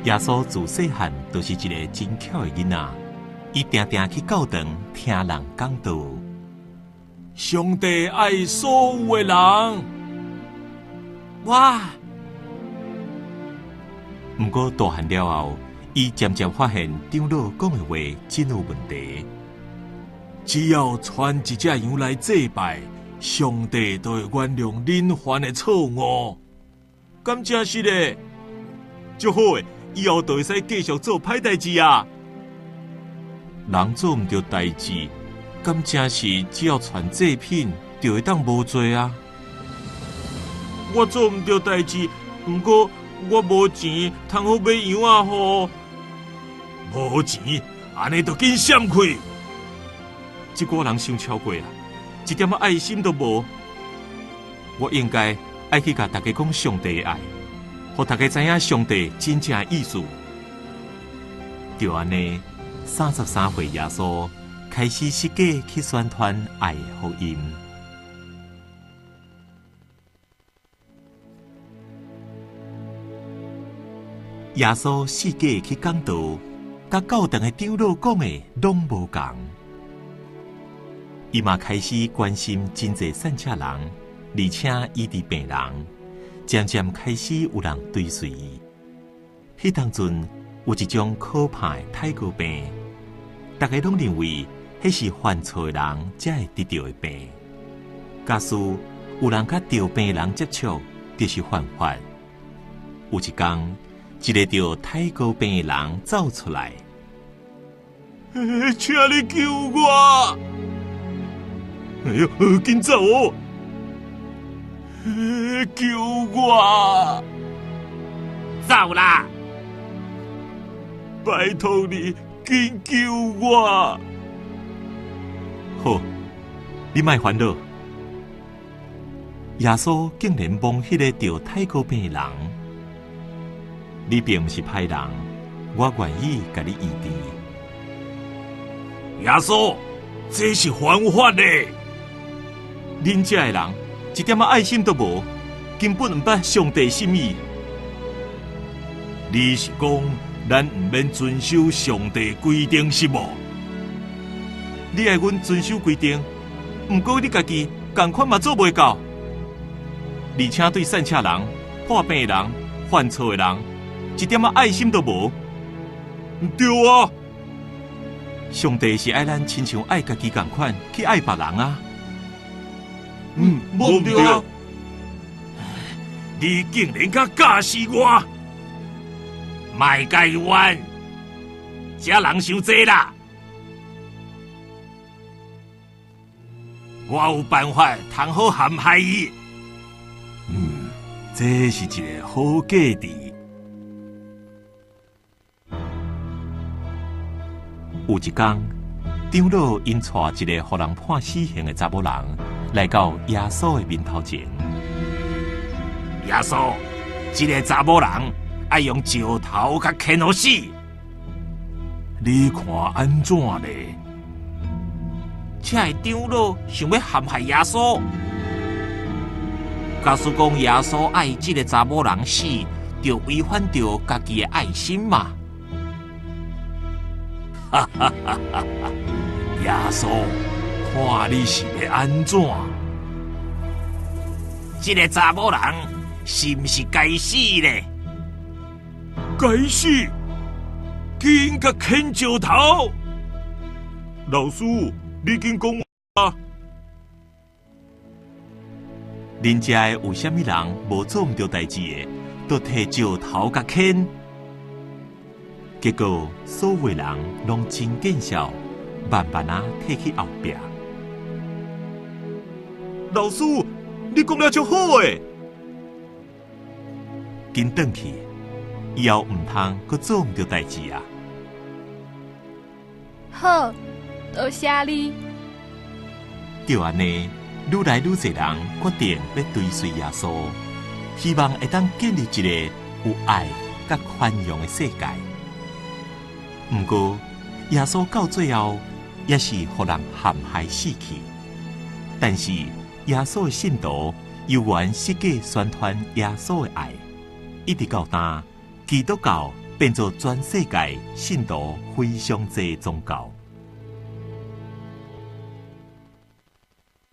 耶穌自細漢就是一个真巧的囡仔，伊定定去教堂聽人講道。上帝愛所有的人。哇！毋過大漢了後，伊漸漸發現長老講的話真有問題。只要傳一隻羊來祭拜，上帝就會原諒恁犯的錯誤。敢真實的？足好的，以後就會使繼續做歹代誌啊！人做毋著代誌，敢真是只要傳祭品就會當無罪啊？我做毋著代誌，毋過我無錢通好買羊仔吼。無錢，按呢就緊閃開。這寡人傷超過啊，一點仔愛心都無。我應該愛去共大家講上帝的愛，予大家知影上帝真正的意思。就按呢，33歲耶穌開始設計去宣傳愛的福音。耶穌四界去講道，佮教堂的長老講的攏無仝。伊嘛開始關心真濟散赤人，而且醫治病人，漸漸開始有人追隨伊。彼當陣有一種可怕的泰國病，大家攏認為彼是犯錯的人才會得著的病。假使有人佮著病的人接觸，就是犯法。有一天，一个著泰國病的人走出來，請你救我！哎喲，緊走哦！救我！走啦！拜託你，緊救我！好，你莫煩惱。耶穌竟然摸彼个著泰國病的人，你並毋是歹人，我願意共你醫治。耶穌，這是犯法的。恁遮的人一點仔愛心都無，根本毋捌上帝心意。你是講咱毋免遵守上帝規定是無？你愛阮遵守規定，毋過你家己仝款嘛做袂到，而且對散赤人、破病的人、犯錯的人，一點仔愛心都無。毋對啊！上帝是愛咱親像愛家己仝款去愛別人啊！嗯，無毋對啊！你竟然敢教死我！莫共伊冤，這人傷濟啦！我有辦法通好陷害伊。嗯，這是一個好計策。有一天，長老𪜶帶一个予人判死刑的查某人來到耶穌的面頭前。耶穌，這个查某人愛用石頭共牽予死。你看按怎咧？這个長老想欲陷害耶穌。假使講耶穌愛這个查某人死，就違反著家己的愛心嘛。哈哈哈哈！耶穌，看你是欲按怎？這个查某人是毋是該死咧？該死！緊共牽石頭！老師，你緊講啊！恁遮的有啥物人無做毋著代誌的，就提石頭共牽。結果所有人攏真見笑，慢慢仔退去後壁。老師，你講了足好的，緊轉去，以後毋通閣做毋著代誌啊！好，多謝你。就按呢，愈來愈濟人決定欲追隨耶穌，希望會當建立一个有愛佮寬容的世界。毋過，耶穌到最後也是予人陷害死去。但是，耶穌的信徒猶原世界宣傳耶穌的愛，一直到今，基督教變做全世界信徒非常濟宗教。